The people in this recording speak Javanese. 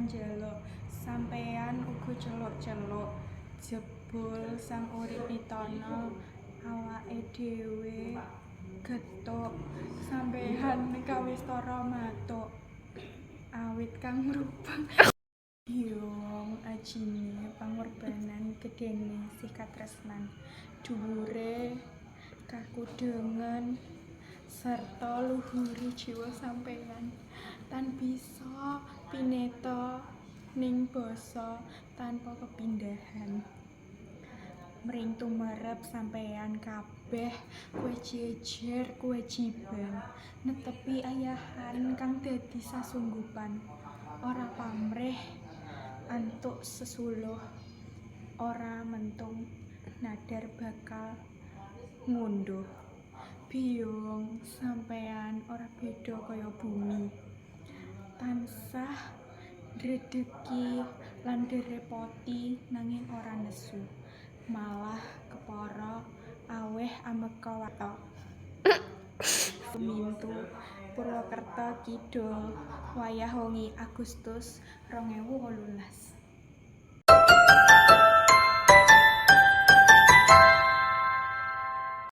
njaluk, sampeyan uga celuk-celuk. Jebul Sang Urip Pitana awake dhewe gethuk, sampeyan kawistara matuk. Awit kang mrupang biyung ajine pangorbanan gedhene sih katresnan, dhuwure kakudengen sarta luhure jiwa sampeyan tan bisa pinetha ning basa tanpa pepindhahan. Mring tumerep sampeyan kabeh kujejer kewajiban netepi ayahan kang dadi sasunggupan, ora pamrih antuk sesuluh, ora mentung nadar bakal ngundhuh. Biyung sampeyan ora beda kaya bumi, tansah ndredegi lan ngrepoti nanging ora nesu, malah kepara aweh ameka warta. Lumintu, Purwokerto Kidul, wayah wengi Agustus 2018.